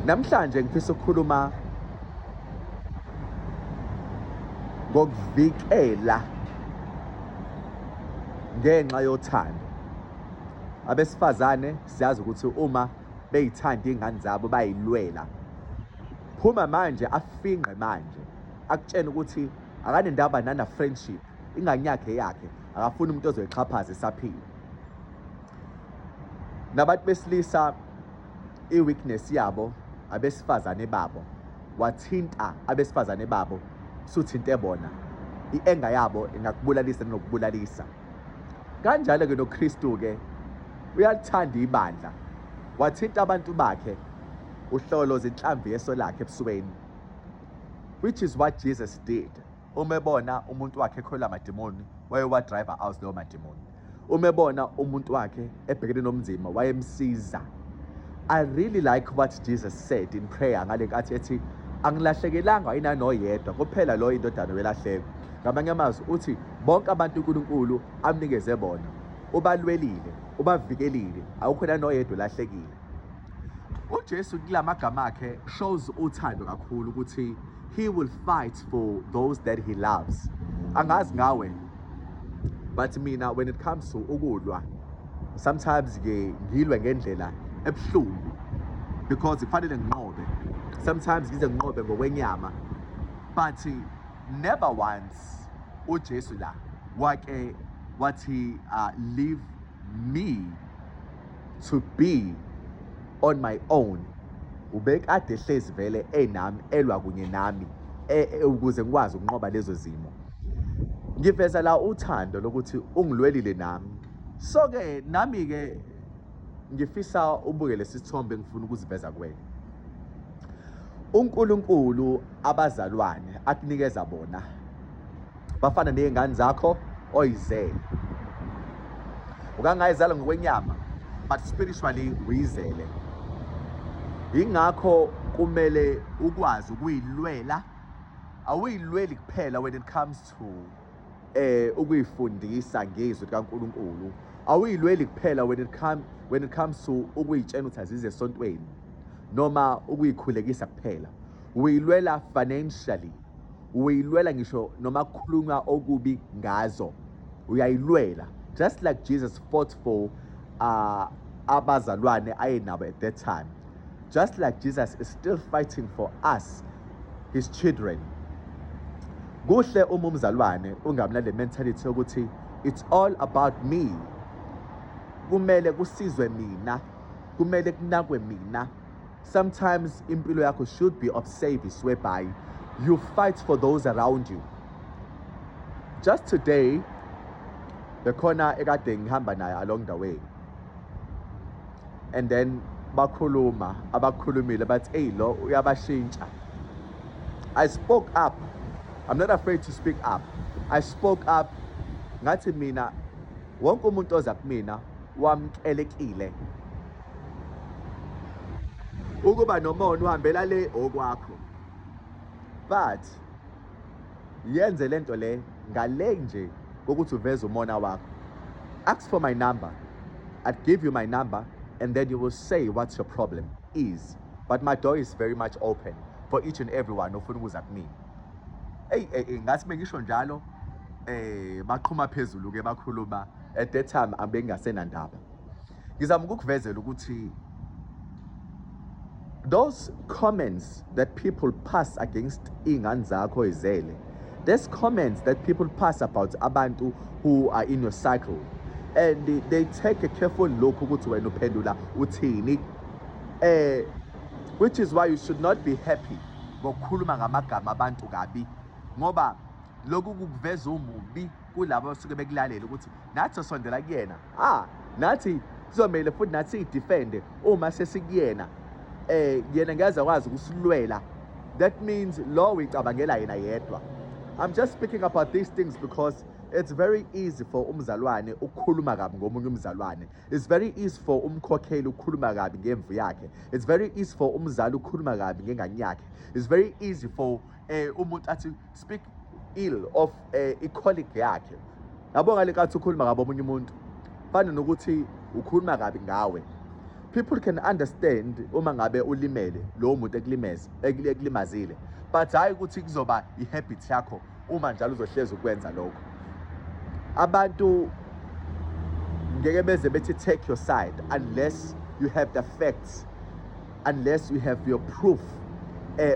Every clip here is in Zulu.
Namhlanje ngifisa ukukhuluma ngokuvikela ngenxa yothando. Abesifazane siyazi ukuthi uma beyithanda iy'ngane zabo bayilwela. Phuma manje afingqe manje akutshene ukuthi akanendaba nana friendship ingane yakhe yakhe akafuni umuntu ozoyixhaphaza esaphila. Nabantu besilisa i-weakness yabo abesifazane babo wathinta abesifazane babo suthinte bona i-enga yabo ingakubulalisa nokubulalisa kanjalo-ke noKristu-ke uyalithanda ibandla wathinta abantu bakhe uhloloza inhlamvu yeso lakhe ebusweni, which is what Jesus did. Uma ebona umuntu wakhe ekholwa amadimoni, wayewa-driver out leyo madimoni. Uma ebona umuntu wakhe ebhekene nomzima, wayemsiza. I really like what Jesus said in prayer ngale nkathi ethi angilahlekelanga yinanoyedwa kuphela lo indodana welahleko. Ngamanye amazwi uthi bonke abantu uNkulunkulu amnikeze bona ubalwelile, ubavikelile, awukho nanoyedwa olahlekile. UJesu kulamagama akhe shows uthando kakhulu ukuthi he will fight for those that he loves. Angazi ngawe, but mina when it comes to ukulwa, sometimes ke ngilwe ngendlela ebuhlungu because kufanele nginqobe. Sometimes ngize nginqobe ngokwenyama, but never once uJesu la wake wathi leave me to be on my own. Ubekade ehlezi vele enami, elwa kunye nami ukuze ngikwazi ukunqoba lezo zimo. Ngiveza la uthando lokuthi ungilwelile nami, so ke nami ke ngifisa ubuke lesi sithombe engifuna ukuziveza kuwena. UNkulunkulu abazalwane akunikeza bona bafana nezingane zakho oyizele. Ukangayizala ngokwenyama, but spiritually uyizele. Ingakho kumele ukwazi ukuyilwela. Awuyilweli kuphela when it comes to ukuyifundisa ngezwi likaNkulunkulu. Awuyilweli kuphela when it comes to ukuyitshela ukuthi azize esontweni noma ukuyikhulekisa kuphela. Uyilwela financially, uyilwela ngisho noma kukhulunywa okubi ngazo, uyayilwela, just like Jesus fought for abazalwane ayenabo at that time, just like Jesus is still fighting for us, his children. Kuhle uma umzalwane ungabi nale mentality yokuthi it's all about me, kumele kusizwe mina, kumele kunakwe mina. Sometimes impilo yakho should be of service, whereby you fight for those around you. Just today bekhona ekade ngihamba naye along the way, and then bakhuluma abakhulumile bathi, "Hey, lo uyabashintsha." I spoke up. I'm not afraid to speak up. I spoke up, ngathi mina wonke umuntu oza kumina wamkelekile. Ukuba nomona uhambela le okwakho, but yenze lento le ngale nje kokuthi uveze umona wakho. Ask for my number, I'd give you my number and then you will say what your problem is, but my door is very much open for each and everyone ofuna ukuza kumina. Eyi hey, ngathi mengisho njalo baqhuma phezulu ke bakhuluma. At that time abengasenandaba. Ngizama ukukuvezela ukuthi those comments that people pass against iy'ngane zakho izele, there's comments that people pass about abantu who are in your cycle, and they take a careful look ukuthi wena uphendula uthini, which is why you should not be happy ngokukhuluma ngamagama abantu kabi, ngoba lokhu kukuveza umubi kulabo abasuke bekulalela ukuthi nathi sondela kuyena, nathi kuzomele futhi nathi siyidefende uma sesikuyena, yena ngeke akwazi ukusilwela. That means lo uyicabangela yena yedwa. I'm just speaking about these things because it's very easy for umzalwane ukukhuluma kabi ngomunye umzalwane. It's very easy for umkhokheli ukukhuluma kabi ngemvu yakhe. It's very easy for umzali ukukhuluma kabi ngengane yakhe. It's very easy for umuntu athi speak ill of i-colleague yakhe. Yabo, ngale nkathi ukhuluma kabi omunye umuntu, fana nokuthi ukhuluma kabi ngawe. People can understand uma ngabe ulimele lowo muntu ekulimeze, ekulimazile, but hhayi ukuthi kuzoba i-habit yakho uma njalo uzohlezi ukwenza lokho. Abantu ngeke beze bethi take your side unless you have the facts, unless you have your proof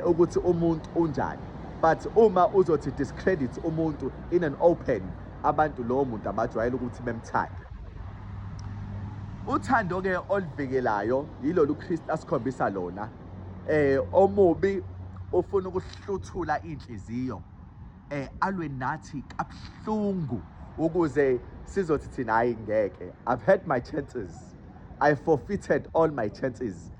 ukuthi umuntu unjani. But uma uzothi discredit umuntu in an open, abantu lowo muntu abajwayele ukuthi bemthande. Uthando-ke oluvikelayo yilolu Kristu asikhombisa lona. Omubi ufuna ukuhluthula inhliziyo, alwe nathi kabuhlungu ukuze sizothi thina hayi ngeke, I've had my chances, I forfeited all my chances,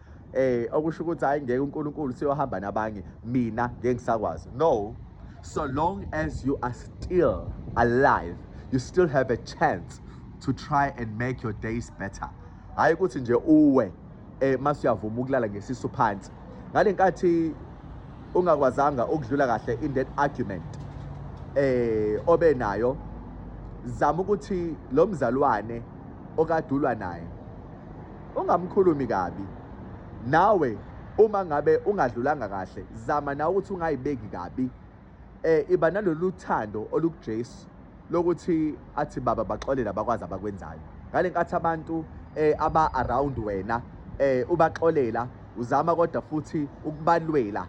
okusho ukuthi hayi ngeke, uNkulunkulu siyohamba nabanye, mina ngeke ngisakwazi. No, so long as you are still alive, you still have a chance to try and make your days better. Hayi ukuthi nje uwe mase uyavuma ukulala ngesisu phansi ngale nkathi ungakwazanga ukudlula kahle in that argument obe nayo. Zama ukuthi lo mzalwane okadulwa naye ungamkhulumi kabi. Nawe uma ngabe ungadlulanga kahle, zama nawe ukuthi ungayibeki kabi. Iba nalolu thando olukuJesu lokuthi athi, "Baba, baxolela, bakwazi abakwenzayo." Ngale nkathi abantu aba around wena ubaxolela, uzama kodwa futhi ukubalwela,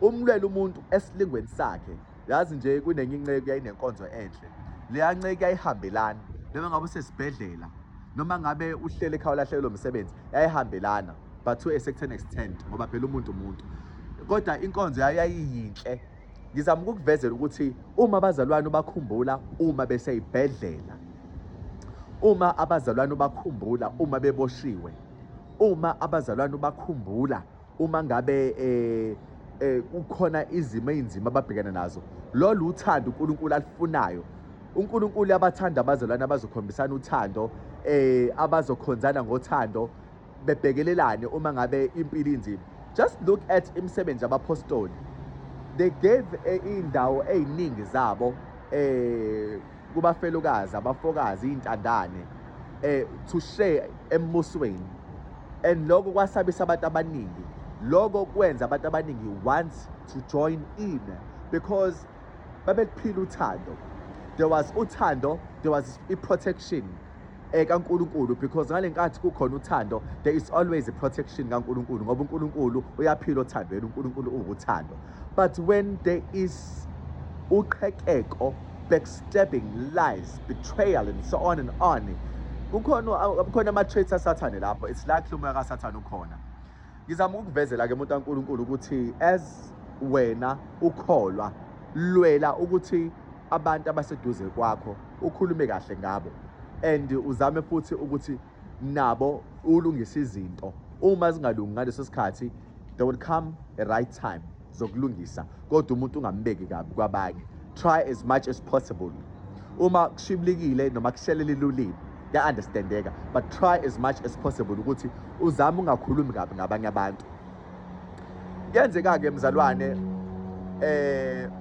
umlwela umuntu esilingweni sakhe. Yazi nje kunenye inceku yayinenkonzo enhle. Leya nceku yayihambelana noma ngabe usesibhedlela, noma ngabe uhlele ekhaya ulahlekelwe umsebenzi, yayihambelana, but to a certain extent, ngoba phela umuntu, kodwa inkonzo yayo yayiyinhle. Ngizama ukukuvezela ukuthi uma abazalwane ubakhumbula uma beseyibhedlela, uma abazalwane ubakhumbula uma beboshiwe, uma abazalwane ubakhumbula uma ngabe kukhona izimo ezinzima ababhekana nazo, lolu uthando uNkulunkulu alifunayo. UNkulunkulu uyabathanda abazalwane abazokhombisana uthando, abazokhonzana ngothando, bebhekelelane uma ngabe impilo inzima. Just look at imisebenzi yabapostoli. They gave indawo eziningi zabo kubafelokazi, abafokazi, iy'ntandane, to share embusweni, and lokho kwasabisa abantu abaningi. Lokho kwenza abantu abaningi want to join in because babeliphila uthando. There was uthando, there was i-protection kaNkulunkulu, because ngale nkathi kukhona uthando, there is always a protection kaNkulunkulu, ngoba uNkulunkulu uyaphila othandweni, uNkulunkulu uwuthando. But when there is uqhekeko, backstabbing, lies, betrayal and so on and on, kukhona ama-traits asathane lapho. It's likely umoya kasathane ukhona. Ngizama ukukuvezela-ke, muntu kaNkulunkulu, ukuthi as wena ukholwa, lwela ukuthi abantu abaseduze kwakho ukhulume kahle ngabo and uzame futhi ukuthi nabo ulungise izinto uma zingalungi ngaleso sikhathi. There will come a right time zokulungisa, kodwa umuntu ungambeki kabi kwabanye. Try as much as possible. Uma kushibilikile noma kushelelile ulimi, kuya-understandeka, but try as much as possible ukuthi uzame ungakhulumi kabi ngabanye abantu. Kuyenzeka-ke, mzalwane,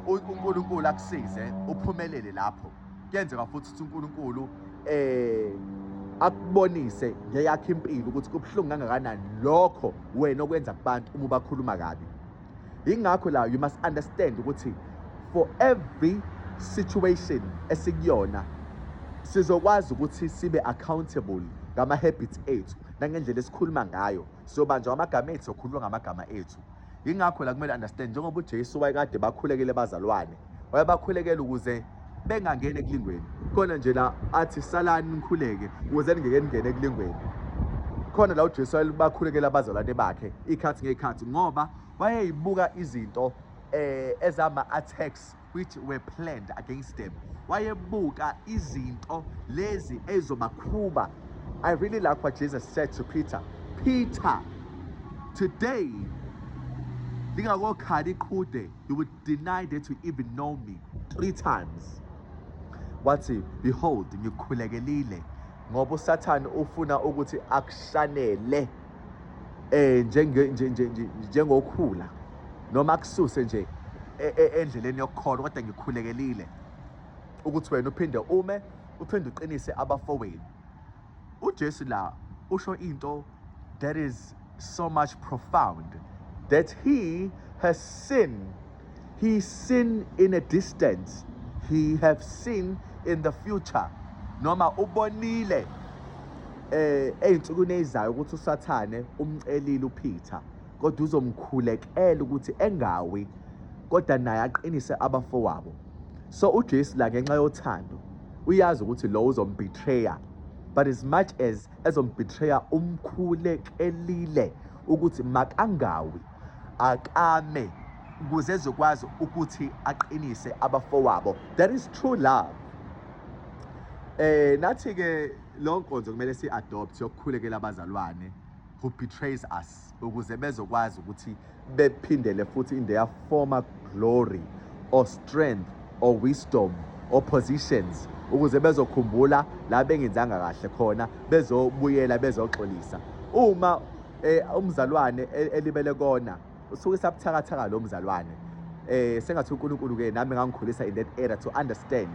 uNkulunkulu akusize uphumelele lapho. Kuyenzeka futhi ukuthi uNkulunkulu akubonise ngeyakho impilo ukuthi kubuhlungu kangakanani lokho wena okwenza kubantu uma ubakhuluma kabi. Ingakho la you must understand ukuthi for every situation esikuyona, sizokwazi ukuthi sibe accountable ngama-habits ethu nangendlela esikhuluma ngayo. Siyobanjwa amagama ethu, sokhuluma ngamagama ethu. Ingakho la kumele understand, njengoba uJesu wayekade bakhulekele bazalwane, wayebakhulekela ukuze bengangeni ekulingweni. Khona nje la athi, "Salani nikhuleke ukuze ningeke ningene ekulingweni." Khona la uJesu wayebakhulekela abazalwane bakhe ikhathi ngey'khathi, ngoba wayeyibuka izinto ezama-attacks which were planned against them. Wayebuka izinto lezi ezobakhuba. I really like what Jesus said to Peter: "Peter, today, lingakokhala iqhude, you would deny that you even know me three times." Wathi, "Behold, ngikukhulekelile, ngoba uSathane ufuna ukuthi akushanele njengokhula noma akususe nje endleleni yokukholwa, kodwa ngikhulekelile ukuthi wena uphinde ume, uphinde uqinise abafowenu." UJesu la usho into That is so much profound that he has seen. He seen in a distance. He have seen in the future. Noma ubonile ey'nsukwini ezizayo ukuthi uSathane umcelile uPeter, kodwa uzomkhulekela ukuthi engawi, kodwa naye aqinise abafowabo. So uJesu la, ngenxa yothando, uyazi ukuthi lo uzombetraya, but as much as ezombetraya, umkhulekelile ukuthi makangawi, akame ukuze ezokwazi ukuthi aqinise abafowabo. That is true love. Nathi ke lo nkonzo kumele si-adopt yokukhulekela abazalwane who betrays us, ukuze bezokwazi ukuthi bephindele futhi in their former glory or strength or wisdom or positions, ukuze bezokhumbula la bengenzanga kahle khona, bezobuyela bezoxolisa. Uma umzalwane elibele kona, usuke sabuthakathaka lo mzalwane. Sengathi uNkulunkulu ke nami ngangikhulisa in that era to understand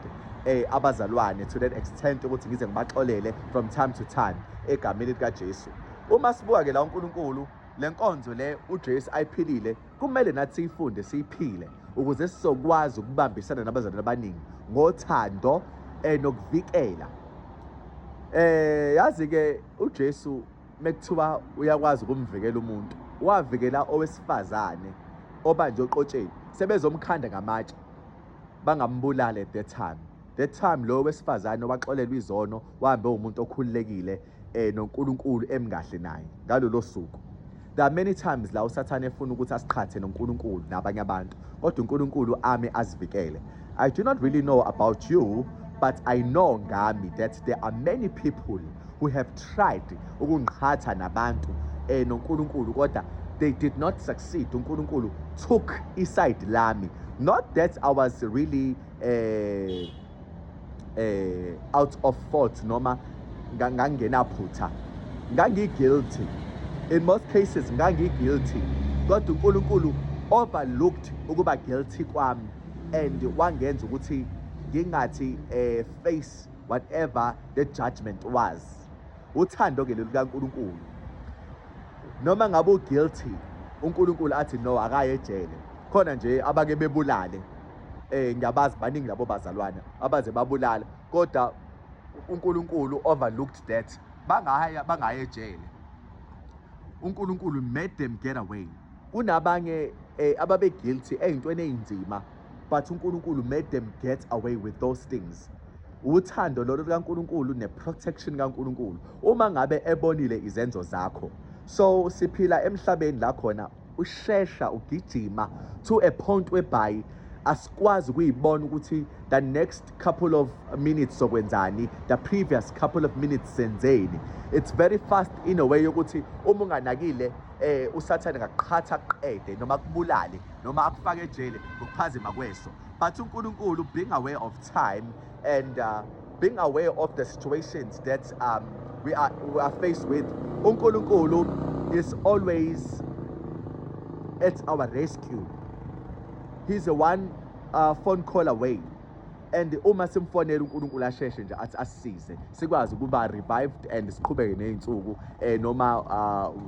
abazalwane to that extent ukuthi ngize ngibaxolele from time to time egameni likaJesu. Uma sibuka ke la, uNkulunkulu, le nkonzo le uJesu ayiphilile, kumele nathi siyifunde, siyiphile, ukuze sizokwazi ukubambisana nabazalwane abaningi ngothando nokuvikela. Yazi ke, uJesu mekuthiwa uyakwazi ukumvikela umuntu, wavikela owesifazane obanje oqotsheni, sebezomkhanda ngamatshe bangambulala at that time. Lo wesifazane waxolelwa izono, wahambe umuntu okhululekile noNkulunkulu emngahle naye ngalolo suku. There are many times la uSathane efuna ukuthi asiqhathe noNkulunkulu nabanye abantu, kodwa uNkulunkulu ame azivikele. I do not really know about you, but I know ngami that there are many people who have tried ukungiqhatha nabantu noNkulunkulu, kodwa they did not succeed. UNkulunkulu took iside lami. Not that I was really out of fault noma ngangenaphutha. Ngangi-guilty in most cases, ngangi-guilty, kodwa uNkulunkulu overlooked ukuba guilty kwami and wangenza ukuthi ngingathi face whatever the judgment was. Uthando ke lolu kaNkulunkulu. Noma ngabe uguilty, uNkulunkulu athi no, akaye ejele. Khona nje abake bebulale, ngiyabazi baningi labo bazalwana abaze babulala, kodwa uNkulunkulu overlooked that, bangaya ejele. uNkulunkulu made them get away. Kunabanye ababe guilty ey'ntweni ey'nzima, but uNkulunkulu made them get away with those things. Uthando lolo lukaNkulunkulu ne-protection kaNkulunkulu uma ngabe ebonile izenzo zakho. So siphila emhlabeni la khona ushesha ugijima to a point whereby asikwazi ukuyibona ukuthi the next couple of minutes sokwenzani, the previous couple of minutes senzeni. It's very fast in a way yokuthi uma unganakile, uSathane ngaqhatha aqede noma akubulale noma akufake ejele ngokuphazima kweso. But uNkulunkulu, being aware of time and being aware of the situations that we are faced with, uNkulunkulu is always at our rescue. He's a one phone call away, and uma simfonela uNkulunkulu, asheshe nje athi asisize, sikwazi ukuba revived and siqhubeke nezinsuku noma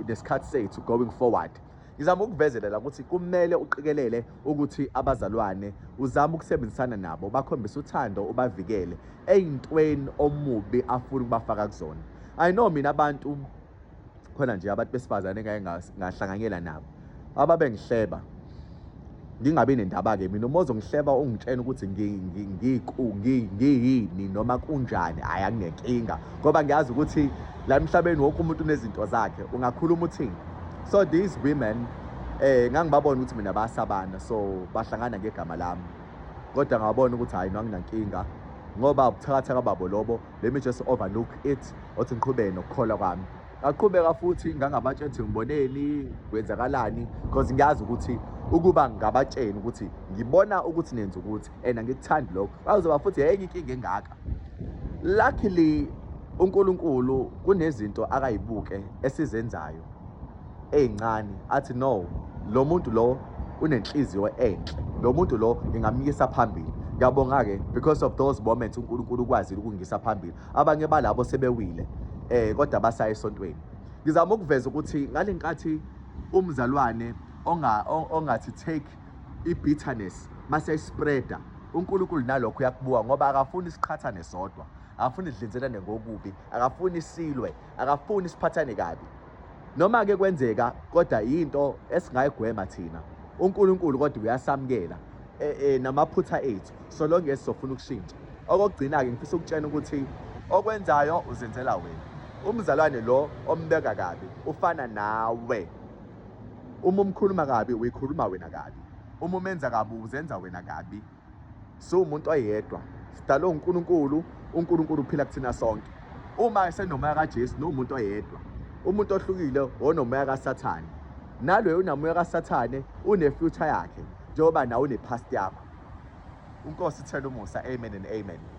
nesikhathi sethu going forward. Ngizama ukukuvezela la ukuthi kumele uqikelele ukuthi abazalwane uzame ukusebenzisana nabo, bakhombise uthando, ubavikele ey'ntweni omubi afuna ukubafaka kuzona. I know mina abantu khona nje, abantu besifazane engake ngahlanganyela nabo ababengihleba, ngingabi nendaba-ke mina. Uma uzongihleba, ungitshena ukuthi ngiyini noma kunjani, hhayi, anginenkinga, ngoba ngiyazi ukuthi la emhlabeni wonke umuntu unezinto zakhe, ungakhuluma uthini. So these women, ngangibabona ukuthi mina bayasabana, so bahlangana ngegama lami, kodwa ngabona ukuthi hhayi no, anginankinga, ngoba ubuthakathaka babo lobo. Let me just overlook it, othi ngiqhubeke nokukholwa kwami. Ngaqhubeka futhi, ngangabatshela ukuthi ngiboneni, kwenzakalani, because ngiyazi ukuthi ukuba ngabatsheni ukuthi ngibona ukuthi nenza ukuthi and angikuthandi lokho, bazoba futhi enye inkinga engaka. Luckily, uNkulunkulu kunezinto akayibuke esizenzayo ey'ncane, athi no, lo muntu lo unenhliziyo enhle, lo muntu lo ngingamyisa phambili. Ngiyabonga-ke, because of those moments uNkulunkulu ukwazile ukungisa phambili. Abanye balabo sebewile, kodwa basaya esontweni. Ngizama ukuveza ukuthi ngale nkathi umzalwane ongathi take i-bitterness mase ayispreada, uNkulunkulu nalokho uyakubuka ngoba akafuni siqhathane sodwa, akafuni sidlinzelane ngokubi, akafuni silwe, akafuni siphathane kabi. Noma-ke kwenzeka kodwa yinto esingayigwema thina. UNkulunkulu kodwa uyasamukela e, e, namaphutha ethu so long as sofuna ukushintsha. Okokugcina-ke ngifisa ukutshena ukuthi okwenzayo uzenzela wena. Umzalwane lo ombeka kabi ufana nawe. Uma umkhuluma kabi uyikhuluma wena kabi. Uma umenza kabi uzenza wena kabi. Siwumuntu oyedwa, sidalwe uNkulunkulu, uNkulunkulu uphila kuthina sonke. Uma esenomoya kaJesu nomuntu oyedwa, umuntu ohlukile onomoya kaSathane. Naloyo unamoya kaSathane une-future yakhe njengoba nawe une-past yakho. UNkosi ithela umusa. Amen and amen.